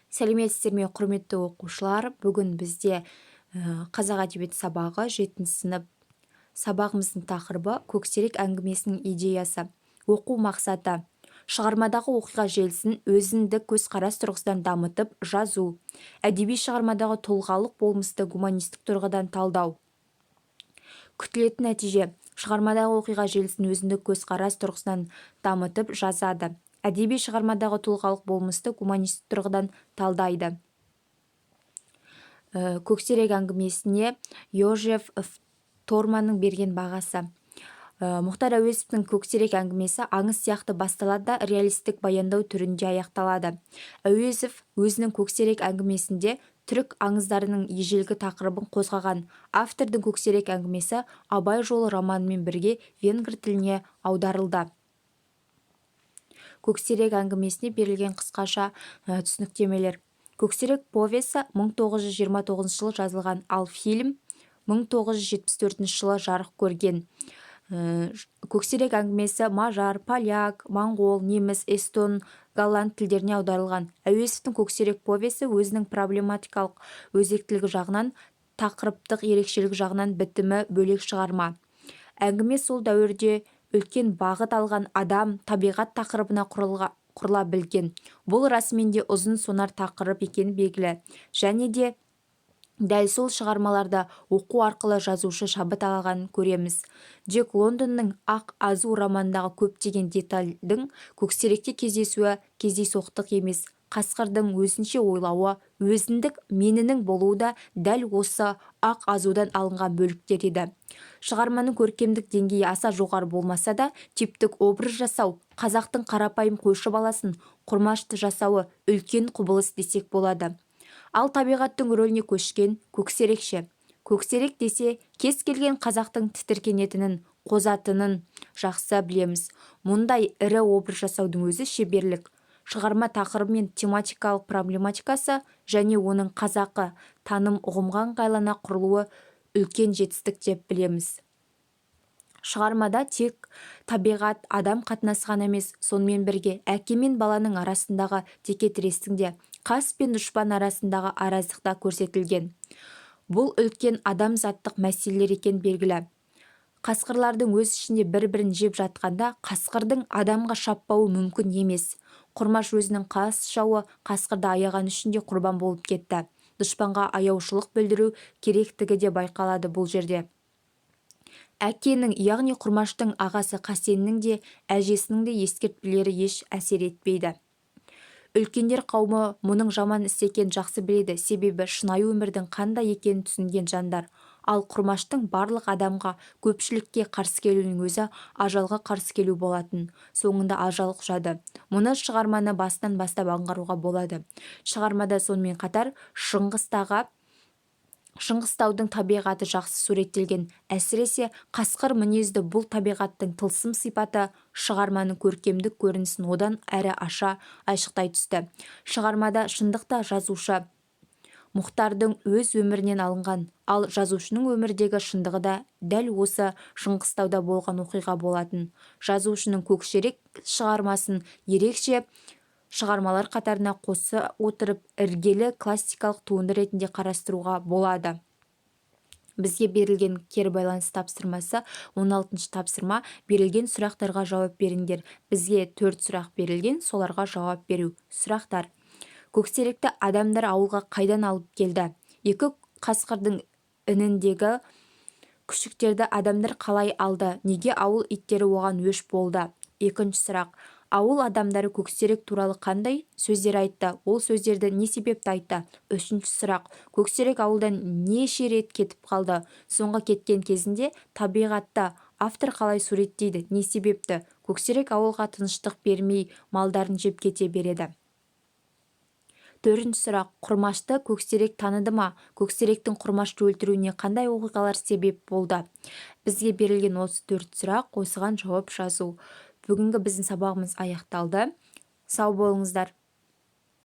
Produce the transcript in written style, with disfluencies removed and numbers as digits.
Сәлеметсіздер ме, құрметті оқушылар! Бүгін бізде қазақ әдебиеті сабағы, жетінші сынып. Сабағымыздың тақырыбы: «Көксерек әңгімесінің идеясы». Оқу мақсаты: шығармадағы оқиға желісін өзіндік көзқарас тұрғысынан дамытып жазу, әдеби шығармадағы тұлғалық болмысты гуманистік тұрғыдан талдау. Күтілетін нәтиже: шығармадағы оқиға желісін өзіндік көзқарас тұрғысынан дамытып жазады, әдеби шығармадағы тұлғалық болмысты гуманистік тұрғыдан талдайды. Көксерек әңгімесіне Йожеф Торманның берген бағасы. Мұхтар Әуезовтің «Көксерек» әңгімесі аңыз сияқты басталады да, реалистік баяндау түрінде аяқталады. Әуезов өзінің «Көксерек» әңгімесінде түрік аңыздарының ежелгі тақырыбын қозғаған. Автордың «Көксерек» әңгімесі «Абай жолы» романымен бірге венгр тіліне аударылды. Көксерек әңгімесіне берілген қысқаша түсініктемелер. «Көксерек» повесі 1929 жылы жазылған, ал фильм 1974 жылы жарық көрген. Көксерек әңгімесі мажар, поляк, моңғол, неміс, эстон, голланд тілдеріне аударылған. Әуезовтің «Көксерек» повесі өзінің проблематикалық өзектілігі жағынан, тақырыптық ерекшелігі жағынан бітімі бөлек шығарма. Әңгіме сол дәуірде үлкен бағыт алған адам, табиғат тақырыбына құрыла білген. Бұл расымен де ұзын сонар тақырып екені белгілі. Және де дәл сол шығармаларды оқу арқылы жазушы шабыт алғанын көреміз. Джек Лондонның «Ақ азу» романындағы көптеген детальдың «Көксеректе» кездесуі кездейсоқтық емес. Қасқырдың өзінше ойлауы, өзіндік менінің болуы да дәл осы «Ақ азудан» алынған бөліктер еді. Шығарманың көркемдік деңгейі аса жоғары болмаса да, типтік образ жасау, қазақтың қарапайым қойшы баласын, Құрмашты жасауы үлкен құбылыс десек болады. Ал табиғаттың рөліне көшкен Көксерек ше? Көксерек десе, кез келген қазақтың тітіркенетінін, қозатынын жақсы білеміз. Мұндай ірі образ жасаудың өзі шеберлік. Шығарма тақырыбы мен тематикалық проблематикасы және оның қазақы таным ұғымға ыңғайлана құрылуы үлкен жетістік деп білеміз. Шығармада тек табиғат, адам қатынасы ғана емес, сонымен бірге әке мен баланың арасындағы текетірестің де, қас пен дұшпан арасындағы араздық та көрсетілген. Бұл үлкен адамзаттық мәселелер екені белгілі. Қасқырлардың өз ішінде бір-бірін жеп жатқанда, қасқырдың адамға шаппауы мүмкін емес. Құрмаш өзінің қас жауы қасқырды аяғаны үшін де құрбан болып кетті. Дұшпанға аяушылық білдіру керектігі де байқалады бұл жерде. Әкенің, яғни Құрмаштың ағасы Қасеннің де, әжесінің де ескертпелері еш әсер етпейді. Үлкендер қауымы мұның жаман іс екенін жақсы біледі, себебі шынайы өмірдің қандай екенін түсінген жандар. Ал Құрмаштың барлық адамға, көпшілікке қарсы келуінің өзі ажалға қарсы келу болатын. Соңында ажал құшады. Мұны шығарманы басынан бастап аңғаруға болады. Шығармада сонымен қатар Шыңғыстаудың табиғаты жақсы суреттелген. Әсіресе қасқыр мінезді бұл табиғаттың тылсым сипаты шығарманың көркемдік көрінісін одан әрі аша, айшықтай түсті. Шығармада шындық та жазушы Мұхтардың өз өмірінен алынған. Ал жазушының өмірдегі шындығы да дәл осы Шыңғыстауда болған оқиға болатын. Жазушының «Көксерек» шығармасын ерекше шығармалар қатарына қоса отырып, іргелі классикалық туынды ретінде қарастыруға болады. Бізге берілген кері байланыс тапсырмасы, 16 тапсырма: берілген сұрақтарға жауап беріңдер. Бізге төрт сұрақ берілген, соларға жауап беру. Сұрақтар: Көксеректі адамдар ауылға қайдан алып келді? Екі қасқырдың ініндегі күшіктерді адамдар қалай алды? Неге ауыл иттері оған өш болды? Екінші сұрақ: ауыл адамдары Көксерек туралы қандай сөздер айтты? Ол сөздерді не себепті айтты? Үшінші сұрақ: Көксерек ауылдан неше рет кетіп қалды? Соңғы кеткен кезінде табиғатты автор қалай суреттейді? Не себепті Көксерек ауылға тыныштық бермей, малдарын жеп кете береді? Төртінші сұрақ: Құрмашты Көксерек таныды ма? Көксеректің Құрмашты өлтіруіне қандай оқиғалар себеп болды? Бізге берілген осы төрт сұрақ, осыған жауап жазу. Бүгінгі біздің сабағымыз аяқталды. Сау болыңыздар.